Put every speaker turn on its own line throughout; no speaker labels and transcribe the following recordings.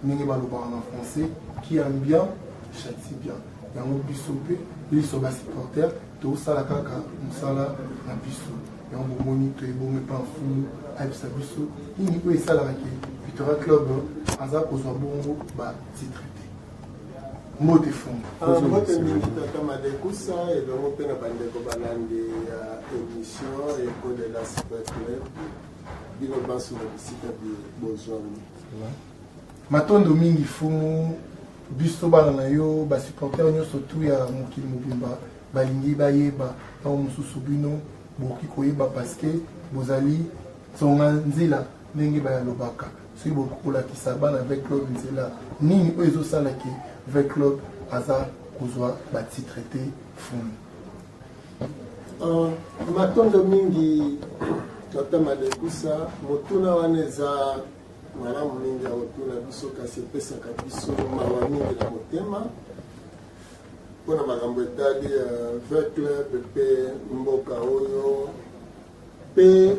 Ndenge balobaka na français, qui aime bien châtie bien. Yango biso mpe biso ba supporter tosala kaka mosala na biso. Yango bomoni toyebongo epa mfumu ayebisa biso nini oyo esalaka ke Victoria Club aza kozwa bongo ba titre te. Mbote fumu.
Ah, mbote mingi tata Madekusa elongo mpe na bandeko balandi ya émission Ekolela Super Club bino banso na bisika bozwami.
Matondo mingi fumu, biso bana na yo ba supporter nyonso tu ya mokili mobimba balingi bayeba ntango mosusu bino bokoki koyeba parce que bozali nzonga nzela ndenge bayalobaka soki bokoki kolakisa bana V Club nzela nini oyo ezosala ke V Club aza kozwa ba titre te fumu.
Matondo mingi tata Madekusa, motuna wana eza malamu mingi ya kotuna biso, kasi epesaka biso mawa mingi na motema mpo na makambo etali V Club mpe mboka oyo mpe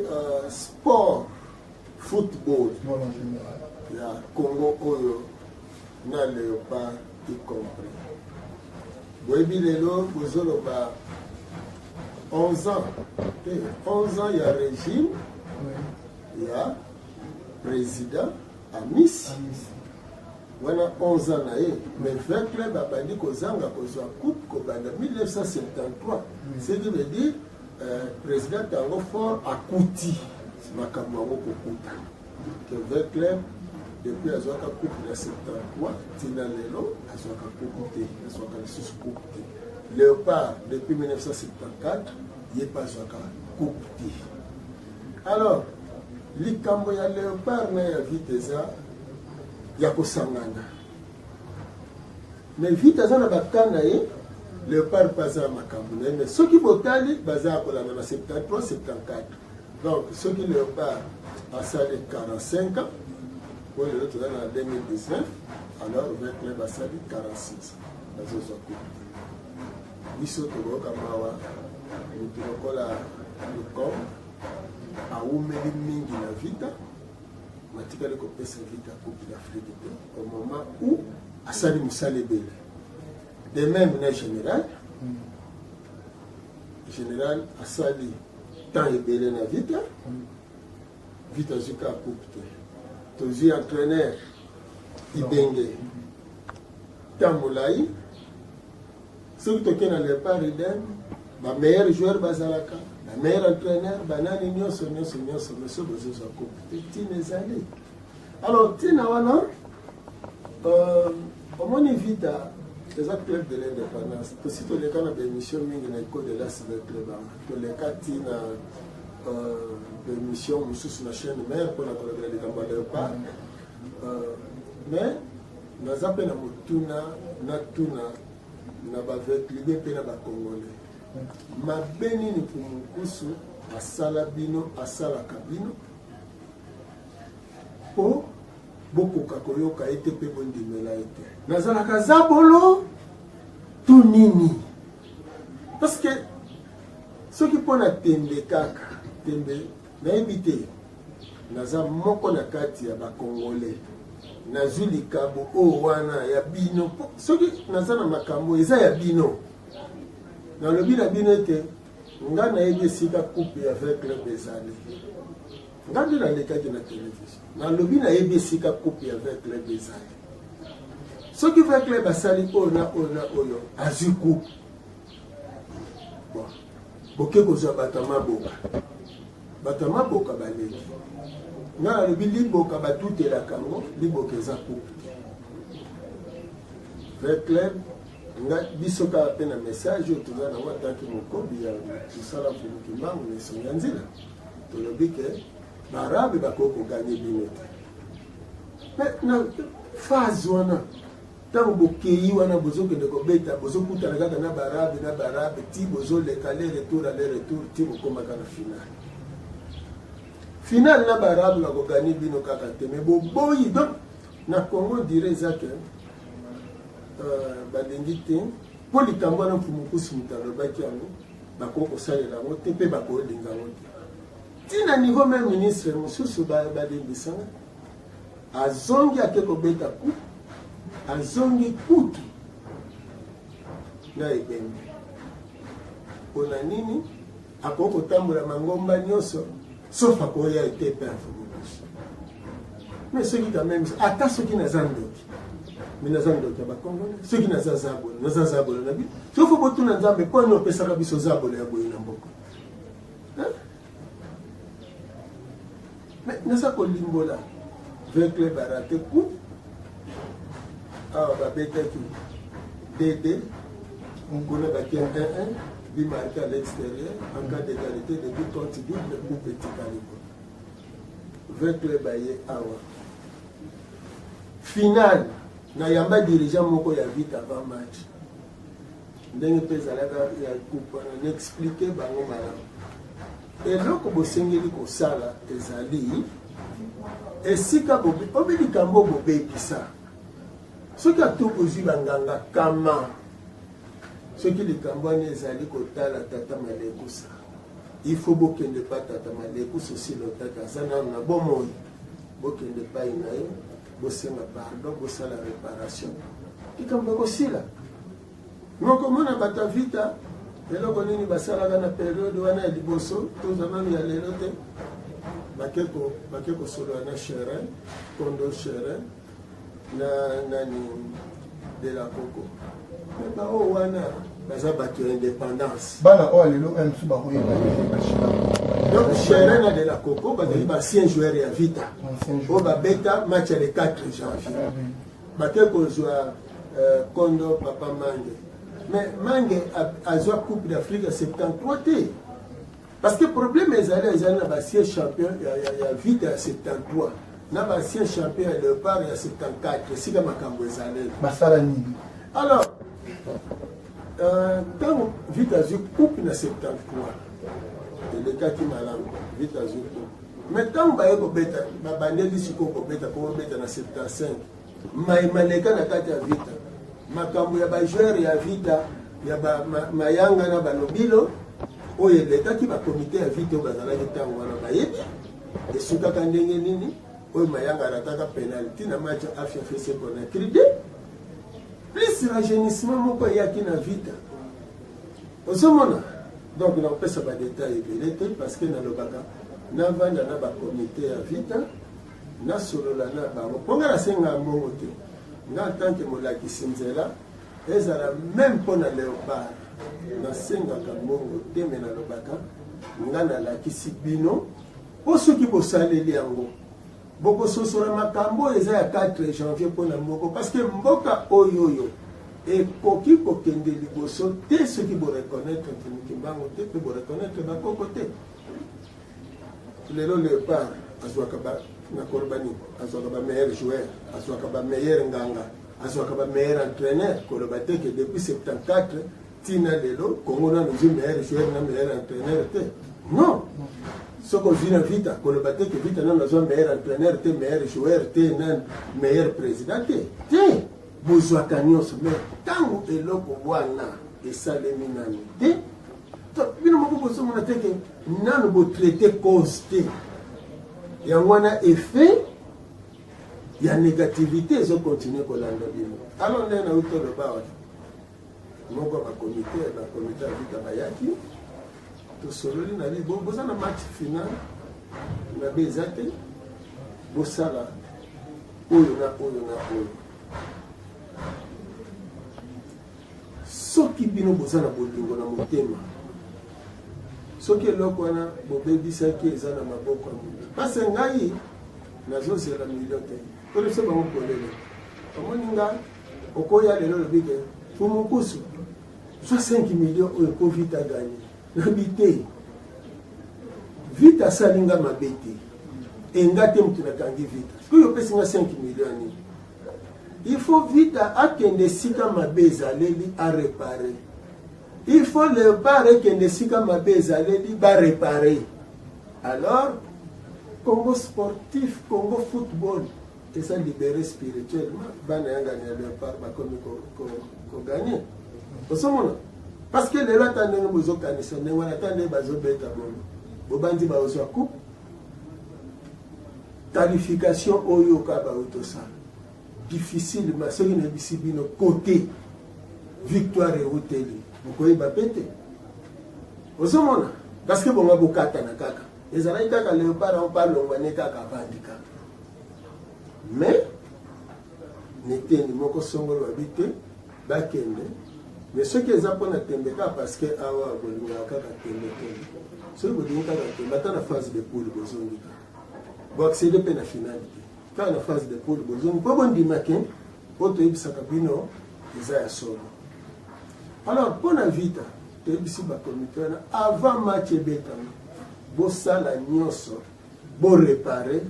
sport football ya Congo oyo na Leopard y compris. Boyebi lelo bozoloba 11 ans te, 11 ans ya régime ya président Amisi wana 11 ans na ye, mais V Club abandi kozanga kozwa coupe kobanda 1973, ce qui veut dire président Tango Fort akuti makambo yango kokuta ke V Club depuis azwaka coupe na 73 tina lelo azwaka coupe te, azwaka lisusu coupe te. Léopard depuis 1974 ye mpe azwaka coupe te. Alors likambo ya Léopard na ya Vita eza ya kosangana, mais Vita aza na baka na ye, Léopard mpe aza ya makambo na ye, mais soki botali baza ya kolanda na 73 74. Donc soki Léopard asali 45 ans oyo lelo toza na 2019, alors V Club asali 46, bazozwa coupe. Biso tokoyoka mawa motu lokola Lukom awumeli mingi na Vita, matikali kopesa Vita coupe d'Afrique te au moment où asali mosala ebele. De même na général, général asali temps ebele na Vita, Vita azwi kaka coupe te. Tozwi entraîneur Ibenge temps molai, soki tokei na Léopard Eden, ba meilleur joueur bazalaka, ba meilleur entraîneur, banani nyonso nyonso nyonso, mais soki bozozwa coupe te, ntina ezali. Alors ntina wana omoni Vita eza club de l'indépendance. Tosi toleka na baémission mingi na Ecole de l'As V Club, toleka ntina baémission mosusu na chaîne mère mpona kolobela likambo ya Léopard, mais naza mpe na motuna natuna na baveclube mpe na bacongolais: mabe nini Pumukusu asala bino, asalaka bino mpo bokoka koyoka ye te mpe bondimela ye te? Nazalaka zabolo to nini? Parce que soki mpo na tembe, kaka tembe, nayebi te. Naza moko na kati ya bacongolais, nazwi likambo oyo wana ya bino. Soki naza na makambo eza ya bino, nalobi na bino ete nga nayebi esika coupe ya V Club ezali. Nga nde nalekaki na télévision, nalobi nayebi esika coupe ya V Club ezali. Soki V Club asali oyo na oyo na oyo, azwi coupe. Bon, boke kozwa bato ya maboka, bato ya maboka baleki. Nga nalobi liboka batutelaka yango, liboka eza coupe te. V Club nga biso kaka mpe na message oyo toza nango ataki mokobi ya mosala Mfumu Kimbangu na esongi ya nzela, tolobi ke baarabe bakoki kogagner bino te. Mais na phase wana, ntango bokei wana, bozokende kobeta, bozokutana kaka na baarabe, na baarabe ti bozoleka aller retour, aller retour, ti bokomaka na finale. Finale na baarabe bakogagner bino kaka te, mais boboyi. Donc na Congo dire eza ke balingi te mpo likambo wana Mfumu Nkusu moto alobaki yango, bakoki kosalela yango te mpe bakolinga yango te. Ntina niveau même ministre mosusu balimbisanga. Azongi ake kobeta coupe, azongi kutu na ebembe. Pona nini? Akoki kotambola mangomba nyonso sauf akoya etepe ya Mfumu. Mais soki quand même, ata soki naza ndoki, mais naza ndoki ya bakongole, soki naza zabolo, naza zabolo na bino. Soki botuna Nzambe mpo nini opesaka biso zabolo ya boye na mboka. Mais naza kolimbola V club a raté coup awa babetaki DD kuna batie 1-1 but marqué à l'extérieur en cas d'égalité de but compte double coupe etikali V club aye awa finale nayamba dirigeant moko ya vite avant match ndenge mpe ezalaka ya coupe wana na explike bango malamu eloko bosengeli kosala ezali esika obi likambo bobebisa soki atu ozwi banganga kama soki likambo wana ezali kotala tata malekusa il faut bokende pa tata malekusa osila otaka aza nano na bomoi bokende epai na ye bosenga pardon bosala reparation likambo ekosila mokomona bato ya vita eloko nini basalaka na periode wana ya liboso toza nanu ya lelo te bake kosolola na cherin kondo cherin na nani de la coco me baoyo wana baza bato ya indépendance
bana oyo lelo oyo mosusu bakoyeba
donc cherin na de la coco bazali baancien joueur ya vita oyo babeta match ya le 4 janvier bake kozwa euh, kondo papa mange mais mange azwa coupe d'afrique ya 73 te Parce que problème ezali ezali na ba ancien champion ya, ya, ya Vita ya 73 na ba ancien champion ya Leopard ya 74 esika makambo ezali.
Basala nini?
Alors euh, ntango Vita azwi coupe na 73 elekaki malamu, Vita azwi coupe mais ntango baye kobeta babandeli sikoyo kobeta mpo babeta na 75 mai maleka na kati ya Vita makambo ya bajoueur ya Vita ya ba, ma, mayanga na balobilo oyo elekaki bakomite ya vite oyo bazalaki ntango wana bayebi esukaka ndenge nini oyo mayanga arataka penalty na match ya afia fc conakry de plus rajeunissement moko eyaki na vita ozomona donc nakopesa badetail ebele te parce que nalobaka navanda na bakomite ya vita nasolola na bango mpo ngai nasengaka mbongo te nga en tant que molakisi nzela Ezala meme mpo na leopard nasengaka mbongo te me nalobaka nga nalakisi bino mpo soki bosaleli yango bokososola makambo oyo eza ya 4 janvier mpo na moko parce que mboka oyo oyo ekoki kokende liboso te soki boreconnaitre Mfumu Kimbangu te mpe boreconnaitre bakoko te. Lelo leopard azwaka ba nakoloba nini azwaka ba meilleur joueur azwaka ba meilleur nganga azwaka ba meilleur entraîneur koloba te ke depuis 74 tina lelo Congo nanu ozwi meilleur joueur na meilleur entraîneur te non soki ozwi na vita koloba te ke vita nanu azwa meilleur entraîneur te meilleur joueur te na meilleur président te te bozwaka nyonso mais ntango eloko wana esalemi nanu te bino moko bozomona te ke nanu botraite cause te yango wana effet ya négativité ezokontinue kolanda bino alors ndenge nauti oloba awa moko ya bakomite bakomite ya vita bayaki tosololi na bi boza na match final mabe eza te bosala oyo na oyo na oyo Soki bino boza na bolingo na motema, soki eloko wana bobebisaki eza na maboko ya moto, pase ngai nazozela milio te, tolebisa bango polele. Omoni nga okoya lelo olobi ke Fumukusu zwa 5 million oyo po Vita gagne, nabi te Vita asali nga mabe te, enga te moto nakangi Vita, sikoyo opesi nga 5 million ya nini? Il faut Vita akende esika mabe ezaleli a reparer. Il faut Leopard ekende esika mabe ezaleli ba reparer. Alors Congo sportif, Congo football eza libéré spirituellement bana yangani ya Leopard bakomi koganye. Ozomona? Parce que lelo ata ndenge bozokanisa ndenge wana ata ndenge bazobeta bongo bobandi bazwa coupe. Qualification oyo ka bauti osala difficilement, soki nayebisi bino côté victoire euteli, bokoyeba mpe te. Ozomona, parce que bonga bokatana kaka, ezalaki kaka Léopard yango mpe alongwa ne kaka avandi kaka, mais neteni moko songolo babi te bakende. Mais soki eza mpona tembe kaka, parce que awa bolingaka kaka tembe tembe, soki bolingi kaka tembe, ata na phase de poule bozongi kaka, boaccéder mpe na finale te, kaka na phase de poule bozongi, mpo bondima ke oyo toyebisaka bino eza ya solo. Alors mpo na Vita, toyebisi bakomite wana avant match ebetama, bosala nyonso boréparer,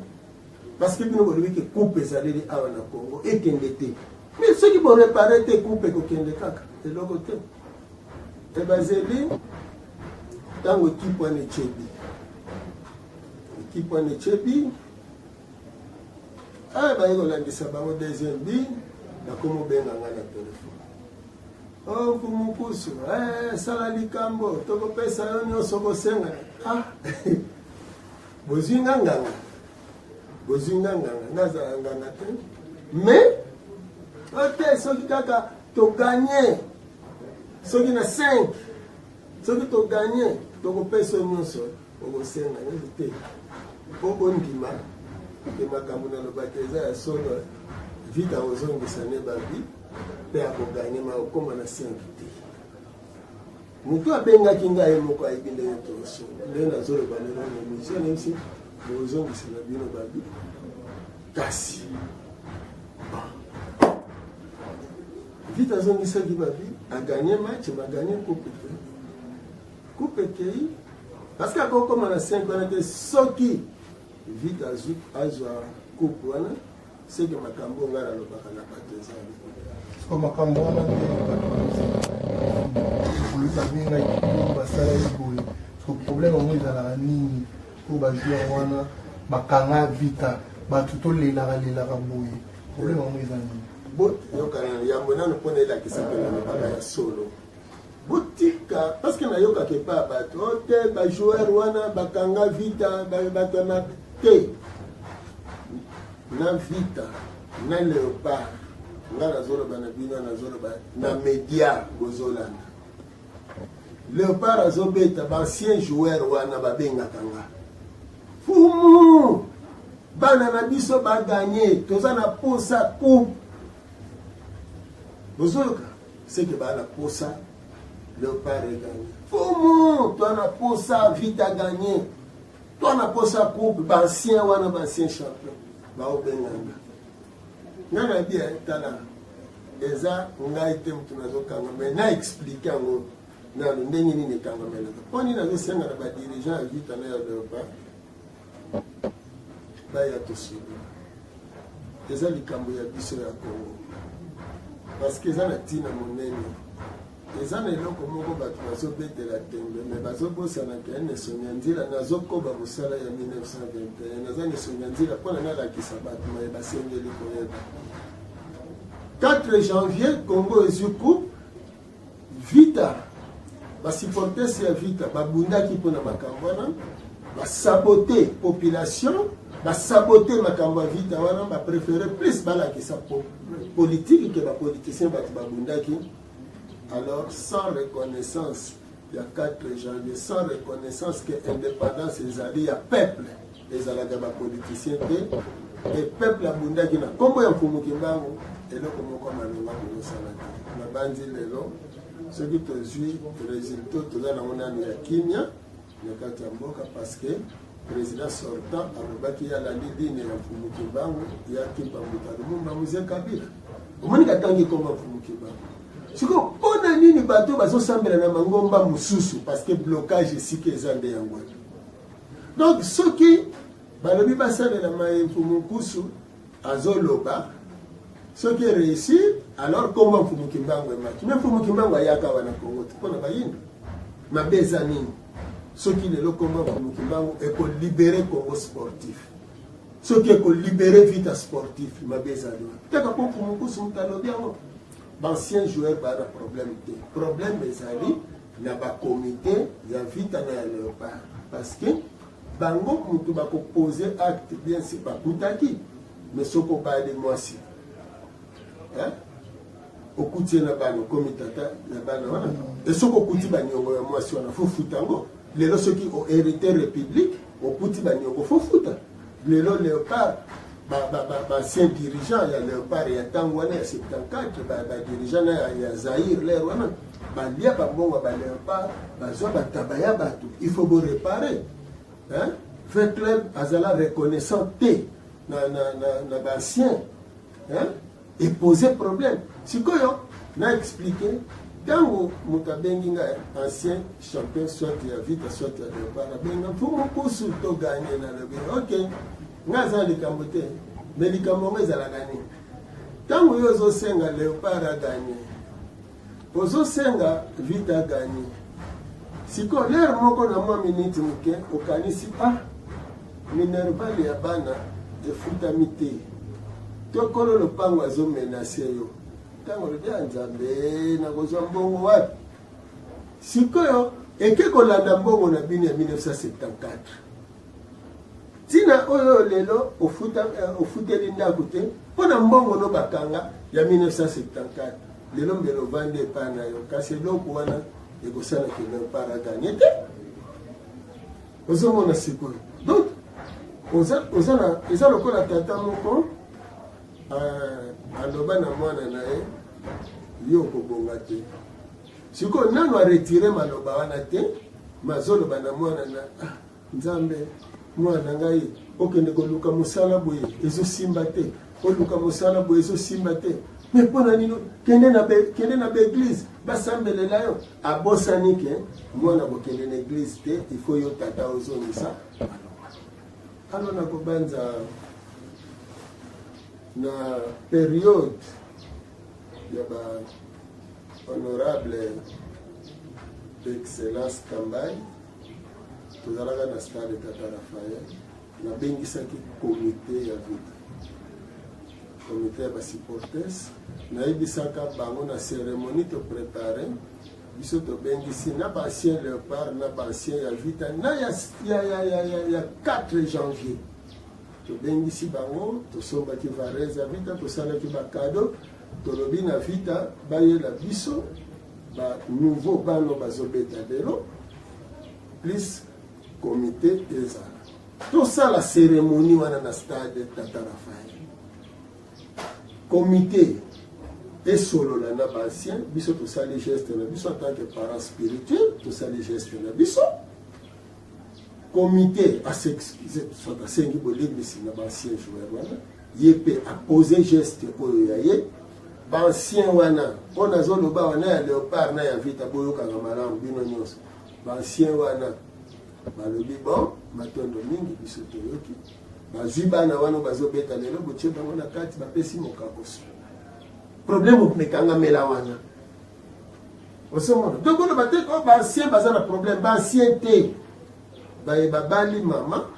parce que bino bolobi ke coupe ezaleli awa na Congo ekende te, mais soki boréparer te, coupe ekokende kaka, eloko te. Ebazeli ntango ekipe wana etyebi, ekipe wana etyebi, aya baye kolandisa bango deuxième but, bakomi obenga nga na telefone: "O Mfumu Kusu, sala likambo, tokopesa yo nyonso kosenga." Ah, bozwi nga nganga, bozwi nga nganga, nazala nganga te, mais ote soki kaka togagner, soki na 5, soki togagner, tokopesa yo nyonso okosenga. Nyonso te, mpo bondima ke makambo nalobaki eza ya solo. Vita kozongisa ne babi mpe akogagner, ma okóma na 5 te. Moto abengaki ngai ye moko ayebi ndenge tosolo, ndenge nazoloba lelo na émission, nayebisi bozongisa na bino babi. Kasi bon, Vita azongisaki babi, agagner match, magagner coupe te, coupe ekei, parce que akokóma na 5 wana te. Soki Vita azwa coupe wana, seke makambo ngai nalobaka na bato ezali.
Siko makambo wana nde bato olobi babengaki bino, basalaki boye. So problème yango ezalaka nini oyo bajoueur wana bakanga Vita, bato tolelaka lelaka boye? Problème yango eza nini?
Boyokana yambo nano mpona elakisa mpe nalobaka ya solo. Botika, parce que nayokaka epa ya bato o te, bajoueur wana bakanga Vita, bato ya mabe te. Na Vita na Léopard, nga nazoloba na bino, nazoloba na média, bozolanda. Léopard azobeta, baancien joueur wana babengaka nga: "Fumu, bana na biso bagagner, toza na posa coupe." Bozoyoka, seke baa na posa Léopard egagner. "Fumu, toza na posa Vita gagner, toza na posa coupe." Baancien wana, baancien champion, baobenganga nga na bien. Tala, eza ngai te motu nazokanga, mais na expliquer yango nano ndenge nini ekangamelaka, mpo nini nazosenga na badirigeant ya Vita na ya Léopard baya tosolola. Eza likambo ya biso ya Congo, parce que eza na ntina monene. Eza na eloko moko bato bazobetela tembe, mais bazobosana ke nesongi ya nzela, nazokoba mosala ya 1921. Naza nesongi ya nzela mpona nalakisa bato maye basengeli koyeba. 4 janvier, Congo ezwi coupe. Vita, basupporters ya Vita babundaki mpona makambo wana, basaboter population, basaboter makambo ya Vita wana, bapréférer plus balakisa politique ke bapoliticien bato babundaki. Alors sans reconnaissance ya 4 janvier, sans reconnaissance ke indépendance ezali ya peuple, ezalaka bapoliticien te, e peuple abundaki na nkombo ya Mfumu Kimbangu, eloko moko malonga kokosala te. Nabandi lelo, soki tozwi résultat, toza nango nano ya kimia na kati ya mboka, parce que président sortant alobaki ye alandi ligne ya Mfumu Kimbangu, ya Kimpa Mbuta Lumumba, Mzee Kabila. Omoni katangi komba Mfumu Kimbangu. Sikoyo mpona nini bato bazosambela na mangomba mosusu? Parce que blocage esika eza nde yango wana. Donc soki balobi basalela maye Mfumu Nkusu azoloba, soki réussir, alors komba Mfumu Kimbangu emaki. Mais Mfumu Kimbangu ayaka wana Kongo te mpona bayindo. Mabe eza nini soki lelo komba Mfumu Kimbangu ekolibérer Congo sportif, soki ekolibérer Vita sportif, mabe ezali wana teka? Mpo Mfumu Nkusu moto alobi yango, baancien joueur baa na problème te. Problème ezali na bakomité ya Vita na ya Léopard, parce que Bango mutu bako poser acte bien si bakutaki mais soki obali mwasi hein? Okuti ye na bana, okomi tata ya bana wana. E soki okuti baniongo ya mwasi wana, fo futa yango. Lelo soki o hériter république, okuti baniongo, fo futa. Lelo Léopard, ba ancien dirigeant ya Léopard ya ntango wana ya 74, ba dirigeant na ya Zaïre lere wana balia bambongo ya ba Léopard, bazwa bataba ya bato, il faut bo réparer hein? V Club azala reconnaissant te na ba ancien hein? Epose problème. Sikoyo na explique ntango moto abengi ngai ancien champion, soit ya Vita, soit ya Léopard, abenga mfumu kusu to gagne, nalobi ok, ngai aza na likambo te. Mais likambo yango ezalaka nini? Ntango yo ozosenga Léopard aganye, ozosenga Vita aganye, sikoyo lere moko na mwa miniti moke okanisi, ah, minerval ya bana efutami te, to kolo lopango azomenacer yo. Ntango olobi ya Nzambe, nakozwa mbongo wapi? Sikoyo eke kolanda mbongo na bino ya 1974, ntina oyo lelo ofuteli ndako te mpo na mbongo no bakanga ya 1974. Lelo mbele ovandi epai na yo, kasi eloko wana ekosalaki Léopard aganye te. Ozomona sikoyo, donc oza na eza lokola tata moko aloba na mwana na ye: yo okobonga te. Sikoyo nano aretire maloba wana te, mazoloba na mwana na ah, Nzambe, mwana na ngai, okende koluka mosala boye ezosimba te, oluka mosala boye ezosimba te, mais mpo na nini? Kende na baeglise basambelela yo. Abosani ke mwana kokende na église te, il faut yo tata ozongisa maloba. Alors nakobanza na période ya ba honorable Excellence Kambai, tozalaka na stade Tata Raphaël, nabengisaki comité ya Vita, comité ya basupporters. Nayebisaka bango na cérémonie toprépare biso, tobengisi na baancien Léopard na baancien ya Vita na ya 4 janvier. Tobengisi bango, tosombaki vareuse ya Vita, tosalaki bacadeau. Tolobi na Vita bayela biso banouveau bano bazobeta lelo, plus comité ezala, tosala cérémonie wana na stade Tata Raphaël. Comité esolola na baancien. Biso tosali geste na biso en tant que parent spirituel, tosali geste na biso. Comité as'excuse, soit asengi bolimbisi na baancien joueur wana. Ye mpe apose geste oyo ya ye. Baancien wana mpo nazoloba wana ya Léopard na ya Vita, boyokaka malamu bino nyonso. Baancien wana balobi: bon, matondo mingi, biso toyoki. Bazwi bana wana bazobeta lelo, botie bango na kati, bapesi mokakoso. Problème mekangamela wana, ozomona. Donc boloba te ko baancien baza na problème. Baancien te, baye babali mama,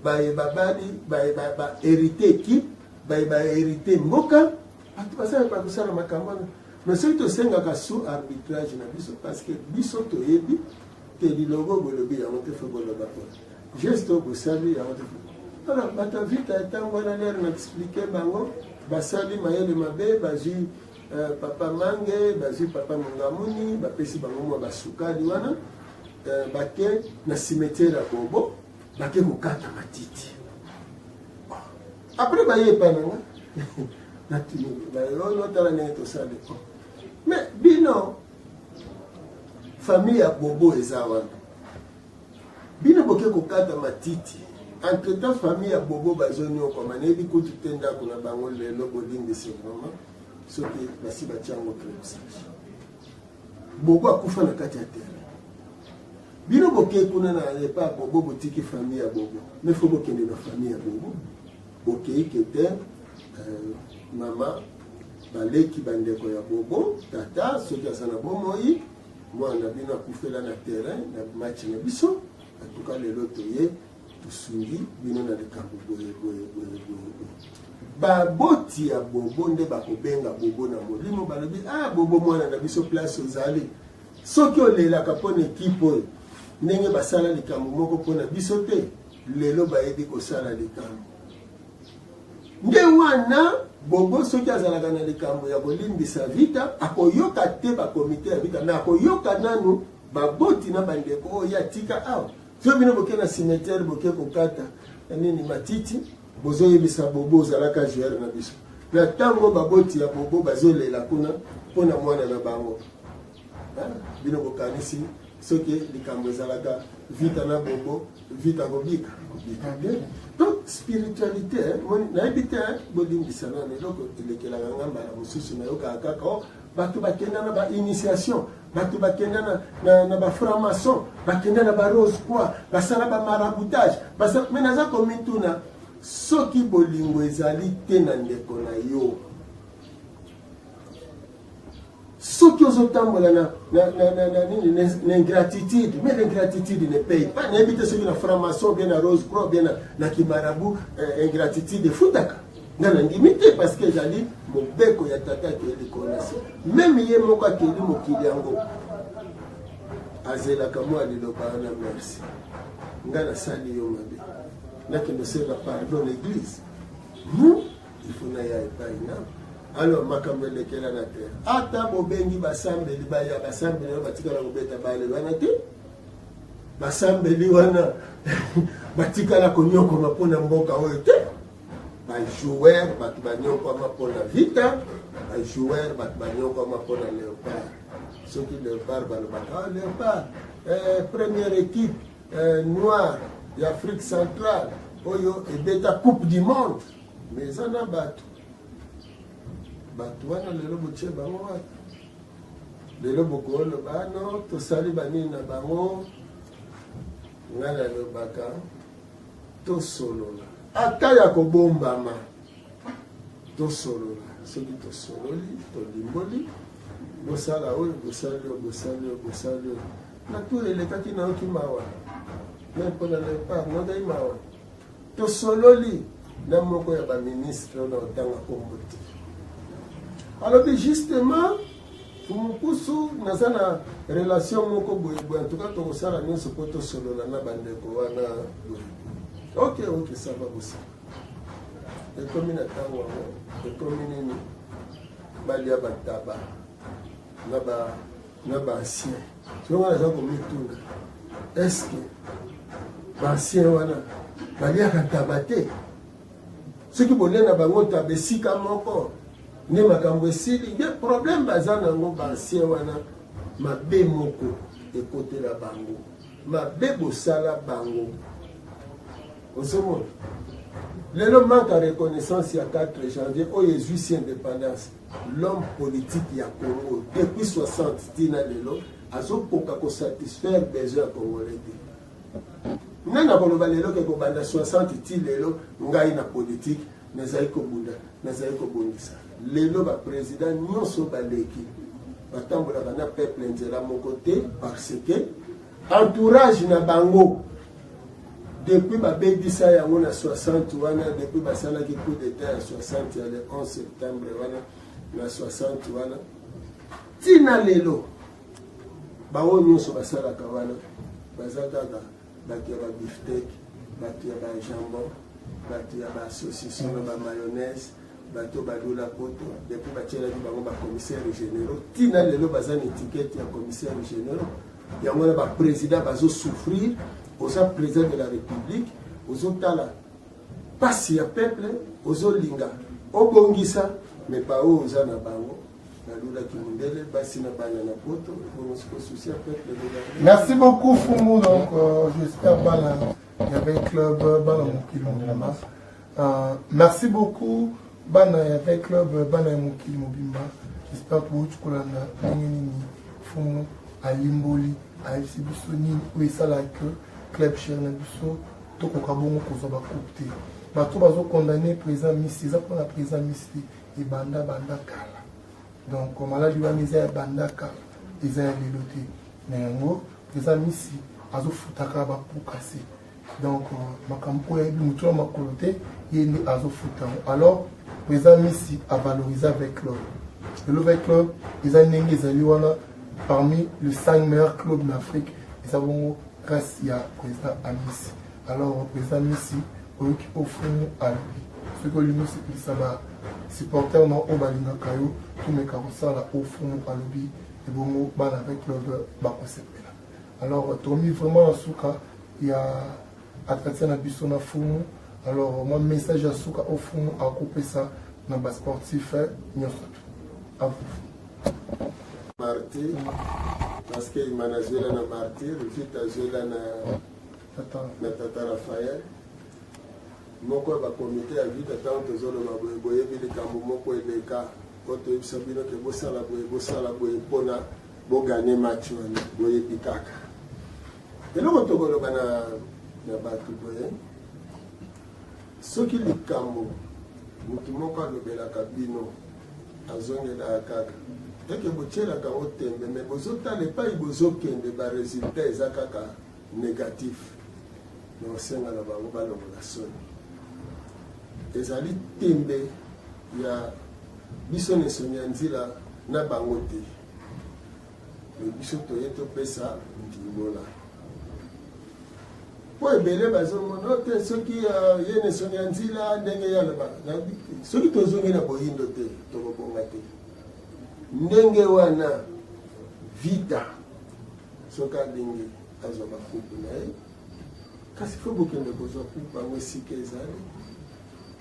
baye babali, baye bahérité équipe, baye bahérité mboka. Bato baza bakosala makambo wana, mais soki tosengaka sous arbitrage na biso, parce que biso toyebi te lilobo bolobi yango te, fo boloba po geste oyo bosali yango te. Alors bato ya Vita, ntango wana lere na explique bango, basali mayele mabe, bazwi papa Mange, bazwi papa Mongamuni, bapesi bango mwa basukali wana, bake na cimetière ya Bobo, bake kokata matiti. Après baye epai na nga, natuni otala ndenge tosali. Mais bino famille ya Bobo eza wana, bino boke kokata matiti. Entre temps famille ya Bobo bazonyokwama, nayebi kutu te ndako na bango lelo, bolimbisi vraiment, soki basi batia yango crépissage. Bobo akufa na kati ya terrain, bino boke kuna na epa ya Bobo, botiki famille ya Bobo. Mais faut bokende na famille ya Bobo, bokei kete mama, baleki, bandeko ya Bobo, tata soki aza na bomoi, mwana na bino akufela na terrain na match na biso. Atuka lelo toye tosungi bino na likambo boye boye boye boye boye. Baboti ya Bobo nde bakobenga Bobo na molimo, balobi: ah Bobo, mwana na biso, place ozali, soki olelaka mpo na ekipe oyo. Ndenge basala likambo moko mpo na biso te, lelo bayebi kosala likambo. Nde wana Bobo soki azalaka na likambo ya kolimbisa Vita, akoyoka te ba comite ya Vita, mais akoyoka nanu baboti na bandeko oyo ye atika awa. Soki bino boke na cimetière boke kokata nini matiti, bozoyebisa Bobo ozalaka joueur na biso. Na ntango baboti ya Bobo bazolela kuna mpo na mwana na bango. Bino bokanisi soki likambo ezalaka Vita na Bobo, Vita kobika kobika te. Donc spiritualité nayebi te, bolimbisa nano eloko elekelaka nga mbala mosusu nayokaka kaka oh, bato bakenda na ba initiation, bato bakenda na, na, na ba franc-maçon, bakenda na ba rose croix, basala ba maraboutage, basala me naza komituna soki bolingo ezali te na ndeko na yo, soki ozotambola na, na, na, na, na, nini na, na ingratitude, mais l'ingratitude ne paye pas. Nayebi te soki na franc-maçon bien na rose croix bien na, na kimarabu eh, ingratitude efutaka. Nga nandimi te parce que ezali mobeko ya tata akeli likolo na se. Meme ye moko akeli mokili yango azelaka mwa liloba wana merci, nga nasali yo mabe, nakende osenga pardon na eglise. Non, il faut naya epai na alors makambo elekelana te. Ata bobengi basambeli baya, basambeli wana batikala kobeta bale wana te, basambeli wana batikala konyokoma mpo na mboka oyo te. Bajoueur bato banyokwama mpo na Vita, bajoueur bato banyokwama mpo na Léopard. Soki Léopard balobaka ah, Léopard eh, première équipe eh, noire ya Afrique centrale oyo ebeta coupe du monde, mais eza na bato bato wana lelo botie bango wapi? Lelo bokoloba no tosali banini na bango. Ngai nalobaka tosolola, ata ya kobombama, tosolola. Soki tosololi, tolimboli, bosala oyo, bosali oyo, bosali oyo, bosali oyo. Na tour elekaki nayoki mawa me mpo na Leopard, nayokaki mawa. Tosololi na moko ya baministre oyo na otanga kombo te, alobi justement Fumukusu, naza na relation moko boye boye, en tout cas tokosala nyonso mpo tosolola na bandeko wana boye. Ok, ok, ça va, bosala. Ekomi na ntango yango, ekomi nini, balia bataba na ba na ba ancien. Soki wana aza komituna, est-ce que ba ancien wana baliaka ntaba te? Soki bolia na bango ntaba esika moko nde makambo esili. Nde problème baza nango ba ancien wana, mabe moko ekotela bango, mabe bosala bango. Ozomona lelo manque ya reconnaissance ya 4 janvier oyo ezwisi indépendance. L'homme politique ya Congo depuis 60 tina lelo azokoka kosatisfaire besoin ya congolais te. Nani akoloba lelo ke kobanda 60 ti lelo ngai na politique nazali kobunda, nazali kobongisa? Lelo baprésident nyonso baleki batambolaka na peuple nzela moko te, parce que entourage na bango depuis babebisa yango na 60 wana, depuis basalaki coup d'état ya 60 ya le 11 septembre wana na 60 wana tina lelo, bango nyonso basalaka wana baza kaka bato ya babiftek, bato ya bajambon, bato ya basaucisson na bamayonnaise, bato balula poto. Depuis batielaki bango bacommissaire généraux ntina lelo baza na étiquette ya commissaire généraux. Yango wana baprésident bazosouffrir. Oza président de la république, ozotala pasi ya peuple, ozolinga obongisa, me baoyo oza na bango balulaki mondele, basi na bana na poto, bongo siko souci ya peuple.
Merci beaucoup Fumu. Donc j'espère bana ya V Club, bana mokili mobimba, merci beaucoup bana ya V Club, bana ya mokili mobimba. J'espère bouti kolanda ndenge nini Fumu alimboli, ayebisi biso nini oyo esalaka ke club cher na biso tokoka bongo kozwa bacoupe te. Bato bazokondane président Misi, eza mpona président Misi te, ebanda banda kala. Donc maladi wana eza ya banda kala, eza ya lelo te. Na yango président Misi azofutaka bapokase. Donc makambo oyo ayebi motu na makolo te, ye nde azofuta yango. Alors président Misi avaloriser V Club. Lelo V Club eza ndenge ezali wana, parmi le 5 meilleurs clubs na Afrique, eza bongo. Grâce ya président Amisi. Alors président Amisi, oyoki ofumu alobi soki olingi osepelisa ba supporter na oyo balingaka yo, tomeka kosala ofumu alobi, ebongo bana avec club bakosepela. Alors tokomi vraiment na suka ya entretien na biso na fumu. Alors mwa message ya suka oyo fumu akopesa na basportif nyonso tu, à vous.
Martyr, parce que Imana azwela na Martyr, Vita azwela na
tata,
na tata Raphaël, moko ya bakomite ya Vita. Ntango tozoloba boye, boyebi likambo moko eleka po toyebisa bino ke bosala boye, bosala boye mpona bogagner match wana. Boyebi kaka eloko tokoloba na bato boye: soki likambo motu moko alobelaka bino, azongelaka kaka eke botielaka yango tembe, me bozotala epai bozokende, baresultat eza kaka négatif. Na osenga na bango balongola soni. Ezali tembe ya biso na esongi ya nzila na bango te, me biso toye topesa ndimbola, mpo ebele bazomona te. Soki ye na esongi ya nzila, ndenge ye alobaka, nayebi te. Soki tozongi na boyindo te, tokobonga te. Ndenge wana Vita, soki alingi azwa bacoupe na ye, kasi faut bokende kozwa coupe yango esika ezali,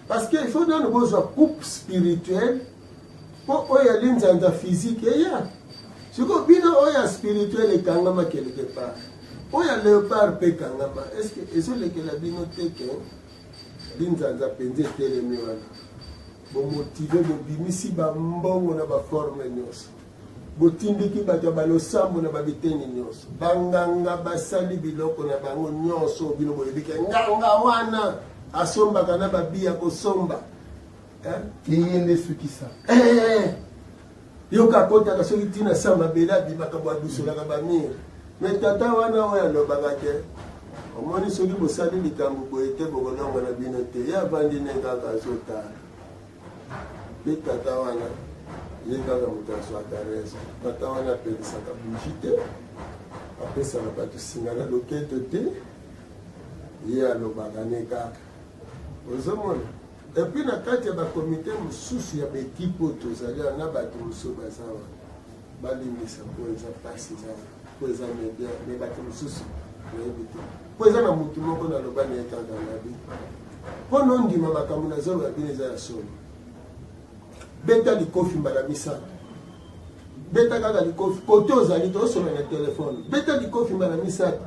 parce que il faut nano bozwa coupe spirituelle mpo oyo ya linzanza physique eya. Sikoyo bino oyo ya spirituel ekangama quelque part, oyo ya Léopard mpe ekangama. Est-ce ezolekela bino te ke linzanza mpenza etelemi wana? Bomotiver, bobimisi bambongo na baforme nyonso, botindiki bato ya balosambo na babiteni nyonso, banganga basali biloko na bango nyonso. Bino boyebi ke nganga wana asombaka na babi ya kosomba.
Ye nde sukisa.
Eh, yoka, akotaka soki ntina sa mabele, abimaka bo adusolaka bamire. Me tata wana oyo alobaka ke omoni soki bosali likambo boye te, bokolonga na bino te, ye avandi ne kaka azotala. Mpe tata wana, ye kaka moto azwaka raison. Tata wana apelisaka bougie te, apesaka bato singa na loketo te, ye alobaka ne kaka. Ozomona, et puis na kati ya bakomite mosusu ya baekipe oyo tozali awa na bato mosusu baza wana, balimbisa mpo eza mpasi, eza mpo eza media, me bato mosusu nayebi te, mpo eza na motu moko naloba na ye kaka nabi mpo nondima makambo nazoloba bino eza ya solo. Beta likofi mbala misato, beta kaka likofi kote ozali, tozosola na telefone, beta likofi mbala misato.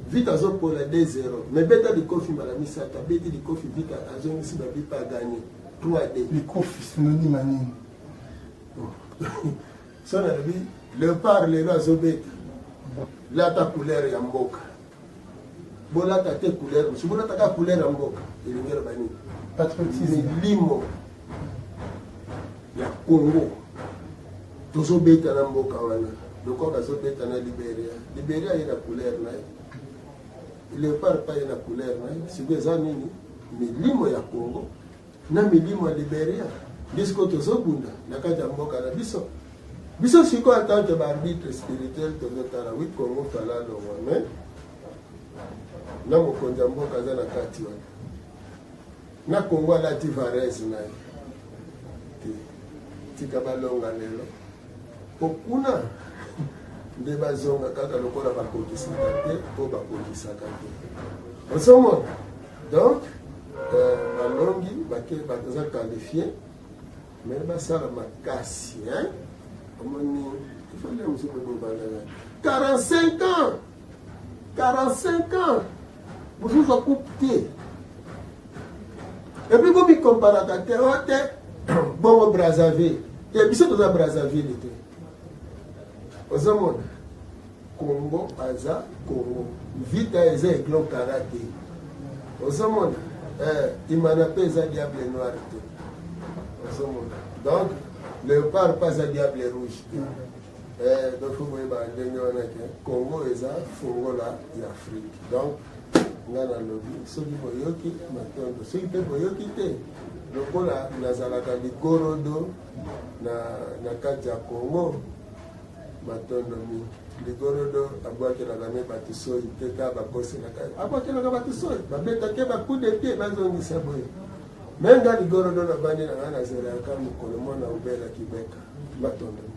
Vita azopola 2-0, mais beta likofi mbala misato. Abeti likofi, Vita azongisi babipa, agagner 3-2.
Likofi synonyme ya nini?
So nalobi Léopard lelo azobeta, lata couleur ya mboka, bolata te couleur mosusu, bolata kaka couleur ya mboka. Elingi eloba nini?
Patriotisme.
Milimo ya Congo, tozobeta na mboka wana lokola bazobeta na Liberia. Liberia ye na couleur na ye, Léopard pa ye na couleur na ye. Sikoyo eza nini? Milimo ya Congo na milimo ya Liberia nde sikoyo tozobunda na kati ya mboka na biso. Biso sikoyo en tant que baarbitre spirituel tozotala. Wi, Congo fala alongwa, mais na mokonzi ya mboka aza na kati wana na Congo, alati vareuse na ye te. Tika balonga lelo, po kuna nde bazonga kaka lokola bakokisaka te, mpo bakokisaka te. Ozomona, donc balongi bake, baza qualifié, mais basala makasi. Omoni, ifale mosusu bobandaka 45 ans, 45 ans mosusu acoupe te, et puis bomikomparaka te o te bongo Brazzaville te. Biso toza Brazzaville te. Ozomona, Congo aza Congo, Vita eza Aiglon Kara te. Ozomona, Imana mpe eza Diable Noir te. Ozomona, donc Léopard mpe aza Diable Rouge te. Donc faut boyeba ndenge wana ke Congo eza fongola ya Afrique. Donc nga nalobi, soki boyoki, matondo; soki mpe boyoki te, lokola nazalaka ligorodo na kati ya Congo. Matondo mingi. Ligorodo abwakelaka ne bato soyi te kaka bakoselaka ye. Abwakelaka bato soyi, babetake ba coup de pied bazongisa boye. Me nga ligorodo nabandi na nga nazelaka mokolo mwana obela kibeka. Matondo.